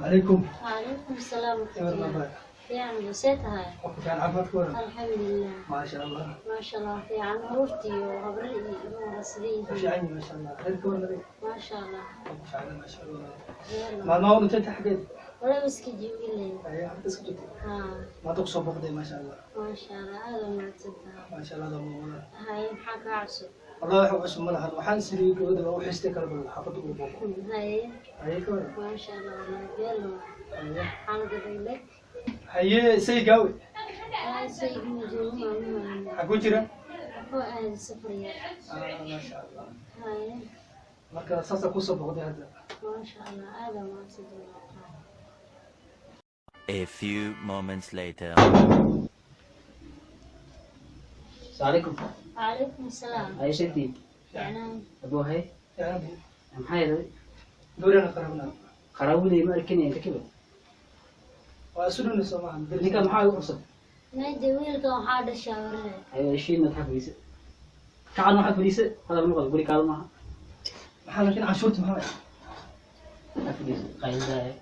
Calaykum. Waalaikum salaam. Eber maba. Fiican, see tahay? Waa ku fiican, caafimaadka waran? Alxamdulilah. Maasha Allah. Maasha Allah, fiican. Caruurtii iyo habre iyo ilmuhu sidee Waa yihiin? fiican yihiin, maasha Allah. Reerka waran adiga? Maasha Allah. Waa ku fiican, maasha Allah. Reer Maalmaha u dhintay xageed? Wala iska joogilay. Ayaa halka iska joogtay? Haa. Maanta ku soo booqday, maasha Allah. Maasha Allah, aad u mahadsan tahay. Maasha Allah, adaa mudan. Haye, maxaa kaa cusub? Wallahi wax cusub ma lahan. Waxaan is iri gabadha waa u xiistay kala badan xaafadda ugu booqo. Haye. Haye, ka waran? Maasha Allah, nabadgeel waa. Haye. Xaaladda dawlad. Haye, say gaawe. Haye, sayidina joogo maalmahan. Maxaa ku jira? Wuxuu aaday safar yar. Ah, maasha Allah. Haye. Marka saasaa kusoo booqday hadda. Maasha Allah, aad u mahadsan tahay. A few moments later. Asalaamu calaykum. Waalaikum salaam. Cayshatii. Fiicnaan. Abuhay. Fiican bu. Maxaa yeelay? Gabadhana qarabnaa. Qaraawiley ma arkin inta kiba. Waa isu dhunay soo maahan. Ninka maxaa igu cusub? Mayda wiilka waxaa dhashaa waree. Ayo shiin madaxa fadhiisa. Kacan waxaa fadhiisa, hadal maqal guri kaada maaha. Maxaa laakiin canshuurta maxaa waay? Waxaa fadhiisa qaylidaaya.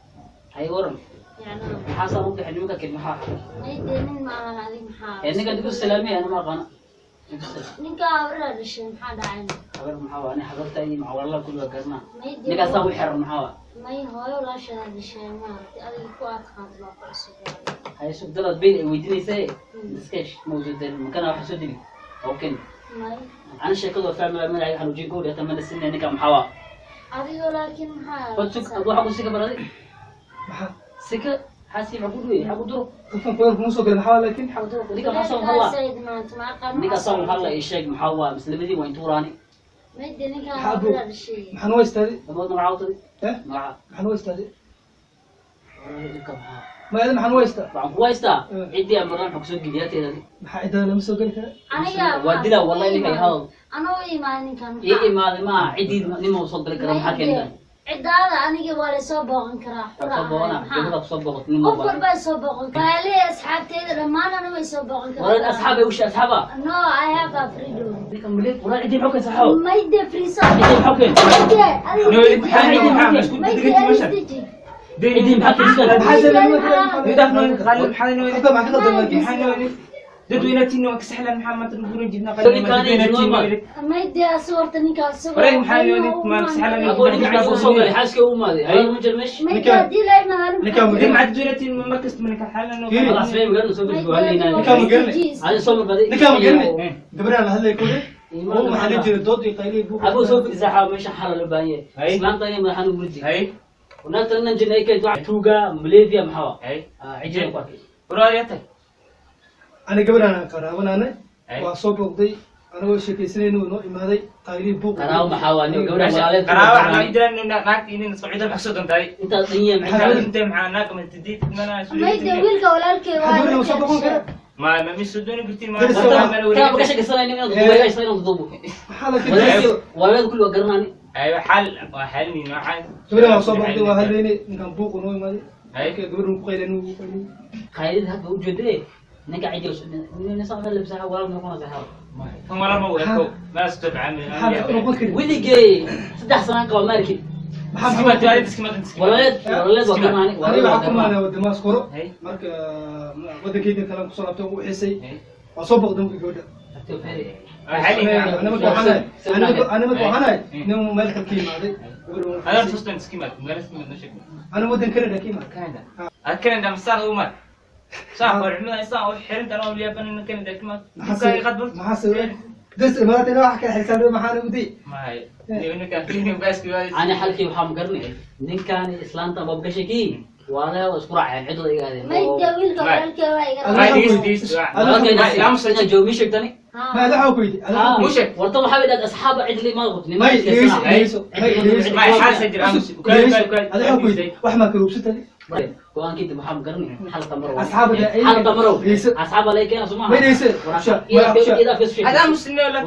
Hay waran. Fiicnaan. Maxaa saan u bixin nimanka kale maxaa? Mayda nin ma ahan adig maxaa? Ee ninka igu salaamay ana ma aqaano. Igu salaam. Ninka hawraa dhashay maxaa dhacay? Habar maxaa waa ani habarta iyo macawalala kulli waa garanaa. Mayda Ninkaas saan u xiran maxaa waa? May hooyo walaashadaa dhashay maaragtay adiga ku aad qaad baa ku cusub. Hay sug dalaad beel ay weydiinaysaa. Diskesh mawduud makana waxa soo dili. Okay. May Ana sheekadu waa fahmaya magaca xanuujin ko dhata mana sinna ninka maxaa waa? Adigoo laakiin maxaa? Hod sug abu waxa ku sika baraday. Maxaa? Sika xasi ma ku duwe xagu duro. Dadkan kuleelka kuma soo galay maxaa waay laakiin? Xagu duro ninka maxaa soo hadla. Sayid maanta ma aqaan. Ninka soo hadla ii sheeg maxaa waa muslimadii waa intuu raani. Mayda ninka Maxaa abu? hawraa dhashay. Maxaa noo istaagay? Labaad magaca utadi. Eh? Magaca. Maxaa noo istaagay? Ninka maxaa? Ma maxaa noo istaa? Waxaan ku haystaa Eh. ciddii aan marnaan xog soo geliyateeda. Maxaa ciddada lama soo geli kara? Aniga Waa dilaa wallahi ninka hadal. Anoo imaan ninkan Ii imaaday ma ciddii nima soo gali kara maxaa keenay? Cidaada aniga waa lasoo booqan karaa. Waa soo booqana, gabadha ku soo booqat nima. Qof walba ay soo booqan karaa. Leeyahay asxaabteyda dhammaan aniga way soo booqan karaa. Waran asxaab ay usha asxaaba. No, I have a freedom. Ninka maleed waran ciddii maxaa keen saxaabo? Mayda free Ciddii maxaa keen? Mayda Nooli, maxaa ciddii maxaa isku degdegtay meeshan? Ciddii maxaa keen? Dadka maxaa ka qaldan laakiin? Dadweynatiin waa ka sahlan maxaa maanta nugurin jibna Mayda suwarta ninkaas suwar. Wareeg maxaa nooli ma sahlan. Abu ninka ciddii soo galay xaaskii u imaaday. Ay ma jir meesh. Mayda hadii la imaado. Ninkaan ma مع dadweynatiin markasta manka xaalan. Khalaas fahmi garan soo gudbo halina. Ninkaan ma garanay. Hadi soo marbaday. Ninkaan ma garanay. Gabadhaan la hadlay kule. Oo maxaa la jiray dood iyo qayli buuq. Abu soo fadhiisa xaa meesha xala loo baahan yahay. Hay. Islaanta inay madaxan u gurdi. Hay. Wanaagta inaan jirnay kay duca tuuga Malaysia maxaa waa? Hay. Ah, cijin ku arkay. Waraayatay. Ani gabadhaan qaraabanaanay. Ay. Waa soo booqday anagoo sheekaysanayna noo imaaday qayli buuq. Qaraaw maxaa waa nin gabadha walaaleed. Qaraawa waxaa jiraan naag inin socda wax soo dantaay. Inta dhanyahay Maxaa intee maxaa naag ma tidid mana Mayda wiilka walaalkay waa. Gabadhaan ma soo booqan kara? Ma ma mi soo dooni kartiin ma. Daris waa- Kaa ma ka sheekaysanay nin inaad duubay ay inaad duubo. Maxaa laakiin? Walaaleed walaaleed kulli waa garanaani. Ay xal waa xalni ma xal. Gabadhaan waa soo booqday waa hadlaynay ninkaan buuq noo imaaday. Ay. Marka gabadhaan ku qaylinay wuu qayliyay. Qaylid hadda u jeedee ninka cijin nin sax la labsaha walaal noqon saxaa. Kan wala ma weeko. Ma soo caamil. Maxaa noqon karin? Weligay 3 sano qaba markii. Maxaa Iskima taariikh iskima Walaaleed walaaleed waa garanaani. Aniga waxaa ku maanaa wadamaas koro. Hey. Marka wadankayda kale kusoo laabtay ugu xiisay. Waa soo booqday marka gabadha. Ana marka waxaan ahay ana marka waxaan ahay nin meel kale ka imaaday. Gabadha Ana waan xiisay. tustan iskima magaalada iskima noo sheeg. Ana wadan Canada ka imaaday. Canada. Canada masaan uma. صح والعمال صح وحرنت انا واليابان انه كندا كما Maxaa sababay? Das imaatayna wax kale xisaabay maxaan ugu day. ما هي انه كان فيني بس كويس Ani xalkii waxaa ma garanay ninkaan islaanta babgashay kii walaalaha waa isku raaceen cidooda iga aadeen. Mayda wiilka walaalkay waa iga. ما ديس ديس لا مش inaan joogo mi sheegtani. Ma ada waxaa ku yidhi. مو شك Warta waxaa way dhaad asxaaba cid lima qabto nima May dhegeyso dhegeyso. May dhegeyso. ما حال سجل امس كاي كاي كاي Ada waxaa ku yidhi wax ma karuubsatay. Go'aankii dib waxaa ma garanay xalka marow. Asxaabada ay Xalka marow. dhegeyso. Asxaaba lay keena soo maaha. May dhegeyso. Ida fiis sheegtay. هذا مسلم ولا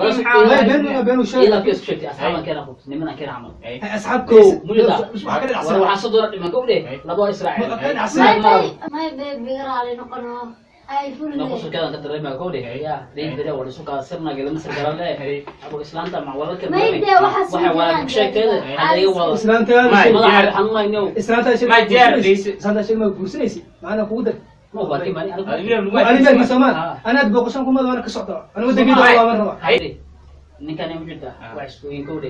May been una been u sheeg. Ida fiis sheegtay asxaaba keena qabto niman keena camal. Asxaab Kow mujida. wax ka War dhacsan. waxaa soo doora dhiman gowdhe labo Israaciil. Ma ka dhacsan. May may baby raali noqono. Ay fulle. Na qosolkeedan ka dareemaya kowdhe. Ya reer bere waa isu kala sirna galama sirgalale. Abu islaanta ma walaalka. Mayde, waxaas waxay ma waa jiraan. sheegteeda hada iga wada. Islaantaada May. Madaxa xanuunayno. Islaantaa sheeg Ma diyaar dhaysi. Islaantaa sheeg ma guursanaysi macnaa kugu dar. Ma baarki mani anigu. Ani meelkii Soomaal anaad booqashaan kumada waana ka socdaa ana waddankeyda May. waa rabaa. Ninkan ay mujirta wax isku kowdhe.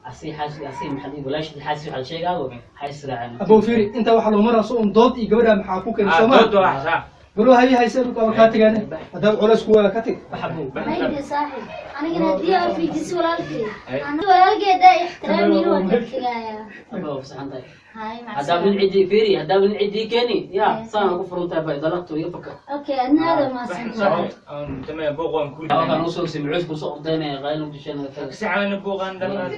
Asi xaasi asi maxadi walaashii xaasi waxa la sheegaago hay israaceen. Abow fiiri, intaa waxaa loo maraa soo un dood iyo gabadha maxaa ku keenay Ah, Soomaal dood waa sax. Gabadhu hay hayse dhulka waa kaa tegaane haddaad culays ku waa ka teg. Waxa buu. Mayde saaxiib, anigana haddii aan fiijiso walaalkay, aniga walaalkeeda ixtiraamiin waa ka tegayaa. Aba fasaxan tahay. Hay Haddaa min macsan. cidi fiiri, haddaa min cidi keeni ya saan ugu furan tahay bay dalaqtu iga faka. Okay, adna aada mahadsan. Tamam, buuqan ku. Halkan usoo simcuud kusoo ordaynaya qayl u dishanaya. Si caana buuqan dhammaan.